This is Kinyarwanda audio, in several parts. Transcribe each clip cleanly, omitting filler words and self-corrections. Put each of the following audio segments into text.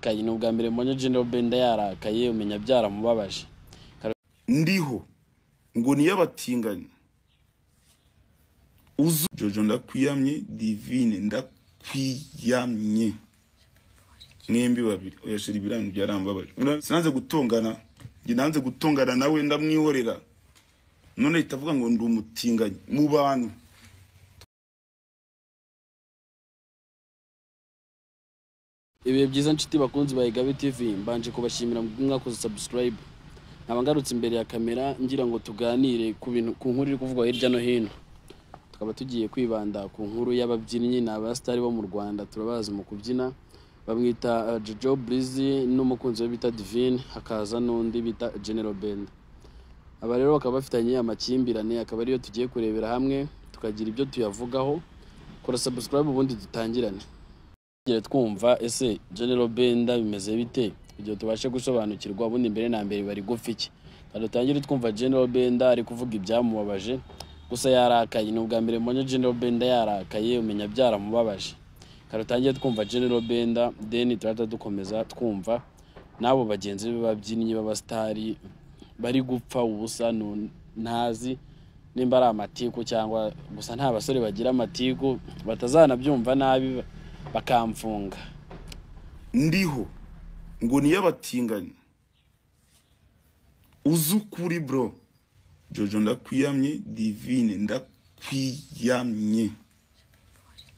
Ni ubwa mbere mbonye General Benda yarakaye, umenya byaramubabaje. Ndiho ngo niyabatinganye uzu Jojo ndakwiyamye, Divine ndakwiyamye, mwembi babiri. Oya sheri, ibiranga byarambabaje. Sinanze gutongana, njye nanze gutongana nawe ndamwihorera, none itavuga ngo ndi umutinganyi mu bantu. Ibihe byiza nshuti bakunzi ba Igabe TV, mbanje kubashimira mwakoze subscribe. Nkaba ngarutse imbere ya kamera ngira ngo tuganire ku bintu, ku nkuru iri kuvugwa hirya no hino. Tukaba tugiye kwibanda ku nkuru y'ababyinnyi ni abasitari bo mu Rwanda turabazi mu kubyina, bamwita Jojo Breezy n'umukunzi we bita Divine, hakaza n'undi bita General Benda. Aba rero bakaba bafitanye amakimbirane, akaba ariyo tugiye kurebera hamwe tukagira ibyo tuyavugaho. Kora subscribe ubundi dutangirane. Twumva ese General Benda bimeze bite kugira tubashe gusobanukirwa ubundi mbere na mbere bari gupfa iki. Dutangire twumva General Benda ari kuvuga ibyamubabaje, gusa yarakaye. Ni ubwa mbere mbonye General Benda yarakaye, umenya byaramubabaje. Dutangire twumva General Benda, then turahita dukomeza twumva n'abo bagenzi be babyinnyi b'abasitari bari gupfa ubusa, ntazi nimba ari amatiku cyangwa gusa nta basore bagira amatiku batazanabyumva nabi bakamfunga. Ndiho ngo niyabatinganye uzukuri bro. Jojo ndakwiyamye, Divine ndakwiyamye,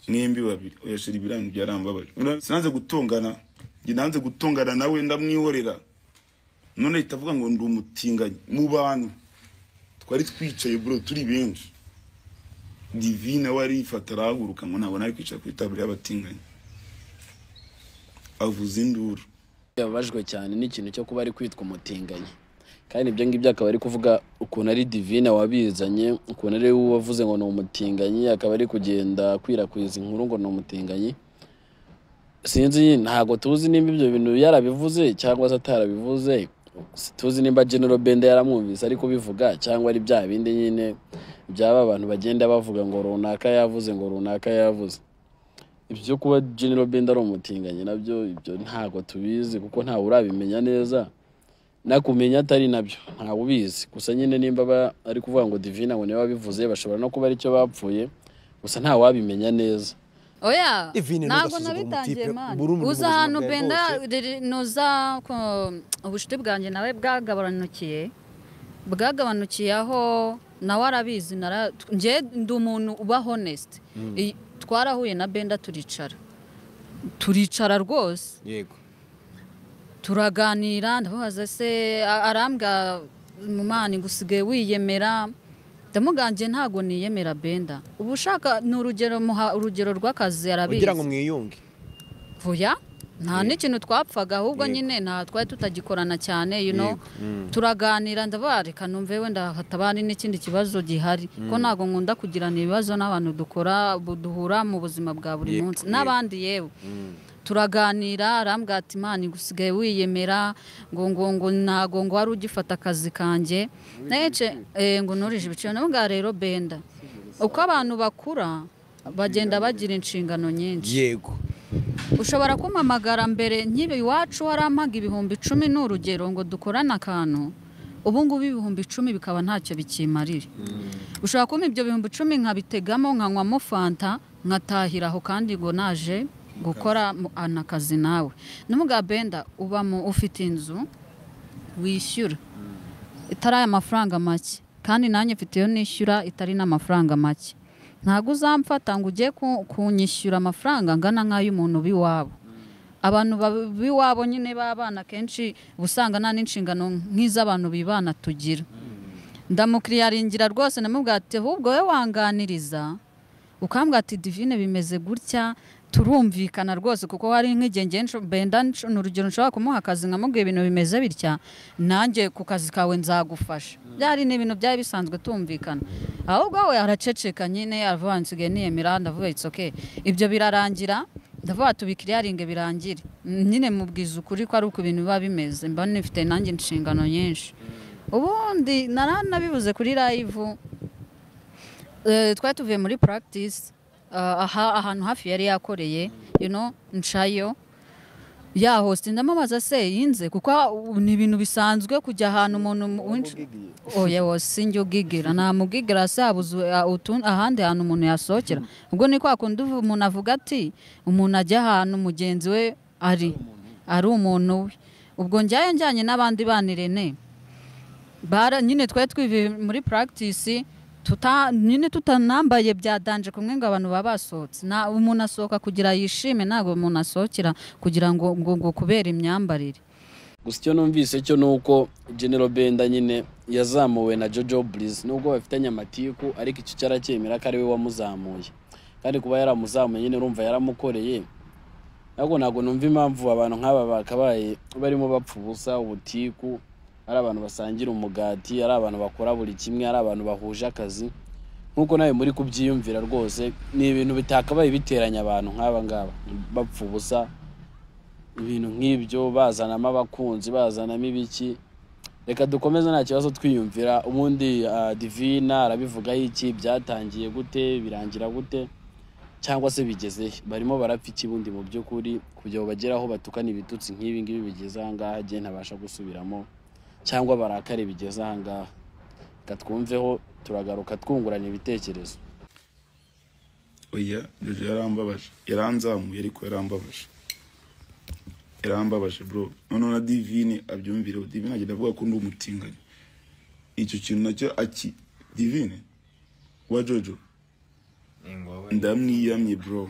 mwembi babiri. Oya sheri, ibiranga byarambabaje. Sinanze gutongana, njye nanze gutongana nawe ndamwihorera, none itavuga ngo ndi umutinganyi mu bantu. Twari twicaye bro turi benshi, Divine we arifata arahaguruka ngo ntabwo nari kwicara kuri tabure y'abatinganyi, avuza induru. Yababajwe cyane n'ikintu cyo kuba ari kwitwa umutinganyi, kandi ibyo ngibyo akaba ari kuvuga ukuntu ari Divine wabizanye, ukuntu ari we wavuze ngo ni umutinganyi, akaba ari kugenda akwirakwiza inkuru ngo ni umutinganyi. Sinzi, ntabwo tuzi nimba ibyo bintu yarabivuze cyangwa se atarabivuze. Tuzi nimba General Benda yaramwumvise ari kubivuga cyangwa ari bya bindi nyine byaba abantu bagenda bavuga ngo runaka yavuze, ngo runaka yavuze. Ibyo kuba General Benda ari umutinganyi nabyo ibyo ntabwo tubizi kuko ntawe urabimenya neza, nakumenya atari nabyo ntawe ubizi. Gusa nyine nimba ari kuvuga ngo Divine ngo niwe wabivuze, bashobora no kuba aricyo bapfuye, gusa ntawe wabimenya neza. Oya, ntabwo nabitangiye mani. Uza ahantu Benda nuza ubucuti bwanjye nawe bwagabanukiye aho nawe arabizi. Njye ndi umuntu uba honest. Twarahuye na Benda turicara rwose, yego, turaganira. Ndabaza se arambwa mu mani ngusigaye wiyemera. Ndamuganje ntago niyemera Benda, ubu ushaka ni urugero, muha urugero rw'akazi arabizi kugira ngo mwiyunge. Vuya nta n'ikintu twapfaga, ahubwo nyine nta twari tutagikorana cyane, you know. Turaganira, ndabareka numve wenda hatabani n'ikindi kibazo gihari, ko ntago nkunda kugirana ibibazo n'abantu dukora duhura mu buzima bwa buri munsi n'abandi. Yewe turaganira, arambwira ati mani gusigaye wiyemera ngo ngo ngo ntago ngo wari ugifata akazi kanjye nece ngo nurije ibiciro. Namubwira rero Benda, uko abantu bakura bagenda bagira inshingano nyinshi. Yego, ushobora kumpamagara mbere nkibe iwacu warampaga 10,000 n'urugero ngo dukorane akantu, ubu ngubu 10,000 bikaba ntacyo bikimarira. Ushobora kumpa ibyo 10,000 nkabitegamo nkanywamo fanta nkatahira aho, kandi ngo naje gukora akazi nawe. N'umuga Benda ubamo ufite inzu wishyura itari aya mafaranga make, kandi nanjye mfite iyo nishyura itari n'amafaranga make. Ntabwo uzamfata ngo ujye kunyishyura amafaranga angana nk'ay'umuntu b'iwabo. Abantu b'iwabo nyine b'abana kenshi usanga nta n'inshingano nk'iz'abantu bibana tugira. Ndamukiriyaringira rwose, namubwira ati ahubwo we wanganiriza ukambwira ati Divine bimeze gutya, turumvikana rwose, kuko hari nk'igihe Benda ni urugero nshobora kumuha akazi nkamubwira ibintu bimeze bitya, nanjye ku kazi kawe nzagufasha. Byari ni ibintu byari bisanzwe tumvikana. Ahubwo we araceceka nyine, aravuga nsigaye niyemera, ndavuga it's okay. Ibyo birarangira, ndavuga tubikiriyaringe birangire. Nyine mubwiza ukuri ko ari uko ibintu biba bimeze, mba nifite nanjye inshingano nyinshi. Ubundi naranabivuze kuri live, twari tuvuye muri practice, ahantu hafi yari yakoreye, you know, ncayo. Ya host ndamubaza se yinze, kuko ni ibintu bisanzwe kujya ahantu umuntu oya sinjye ugigira namugigira se habuze ahandi hantu umuntu yasohokera. Ubwo ni kwa kundi umuntu avuga ati umuntu ajya ahantu mugenzi we ari umuntu we. Ubwo njyayo njyanye n'abandi bana Irene bara nyine twari twivi muri practice nyine tutanambaye bya danje kumwe ngo abantu baba basohotse. Na umuntu asohoka kugira yishime, ntabwo umuntu asohokera kugira ngo ngo kubera imyambarire. Gusa icyo numvise cyo nuko General Benda nyine yazamuwe na Jojo Breeze, nubwo bafitanye amatiku ariko icyo cyaracyemera ko ari we wamuzamuye, kandi kuba yaramuzamuye nyine urumva yaramukoreye. Ntabwo numva impamvu abantu nk'aba bakabaye barimo bapfa ubusa ubutiku, ari abantu basangira umugati, ari abantu bakora buri kimwe, ari abantu bahuje akazi. Nkuko nawe muri kubyiyumvira rwose ni ibintu bitakabaye biteranya abantu nk'aba ngaba bapfa ubusa ibintu nk'ibyo, bazanamo abakunzi, bazanamo ibiki. Reka dukomeze nta kibazo twiyumvira. Ubundi Divina arabivugaho iki, byatangiye gute, birangira gute, cyangwa se bigeze he, barimo barapfa iki bundi mu by'ukuri kugira ngo bagere aho batukana ibitutsi nk'ibi ngibi bigeze aha ngaha, njye ntabasha gusubiramo, cyangwa barakare bigeze aha ngaha. Reka twumveho, turagaruka twungurana ibitekerezo. Oya Jojo yarambabaje, yaranzamuye ariko yarambabaje, yarambabaje bro. Noneho na Divine abyumvire, Divine agenda avuga ko ndi umutinganyi, icyo kintu nacyo aki Divine wa Jojo ndamwiyamye bro,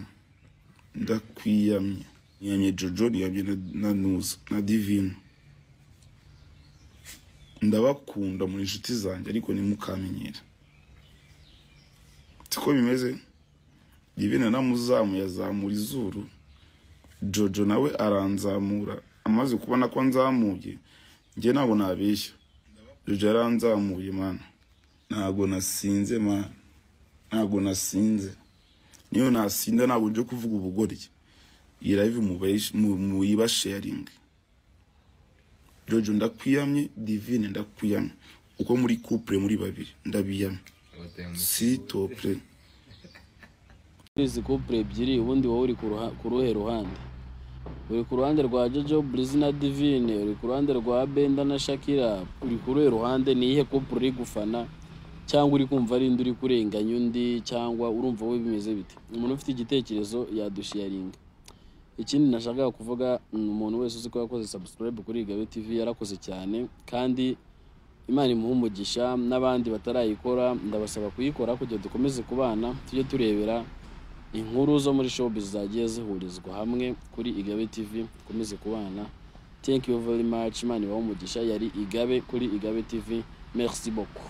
ndakwiyamye, niyamye Jojo, niyamye na Nuza na Divine. Ndabakunda muri inshuti zanjye ariko ntimukamenyere, siko bimeze. Divine namuzamuye azamura izuru, Jojo nawe aranzamura, amaze kubona ko nzamuye njye ntabwo nabeshya, Jojo yaranzamuye mana, ntabwo nasinze mana, ntabwo nasinze. Niyo nasinda ntabwo nje kuvuga ubugoryi. Iyi live muyiba sharing. Jojo ndakwiyamye, Divine ndakwiyamye, uko muri couple muri babiri ndabiyamye, si tople. Izi couple ebyiri ubundi wowe uri ku ruhe ruhande? Uri ku ruhande rwa Jojo Breeze na Divine, uri ku ruhande rwa Benda na Shakira, uri ku ruhe ruhande? Ni iyihe couple uri gufana, cyangwa uri kumva ari indi uri kurenganya undi, cyangwa urumva wowe bimeze bite? Umuntu ufite igitekerezo yadusharinga. Ikindi nashakaga kuvuga, umuntu wese uzi ko yakoze subscribe kuri Igabe TV yarakoze cyane, kandi Imana imuhe umugisha. N'abandi batarayikora ndabasaba kuyikora kugira dukomeze kubana, tujye turebera inkuru zo muri showbiz zagiye zihurizwa hamwe kuri Igabe TV. Dukomeze kubana. Thank you very much. Imana ibahe umugisha. Yari Igabe kuri Igabe TV. Merci beaucoup.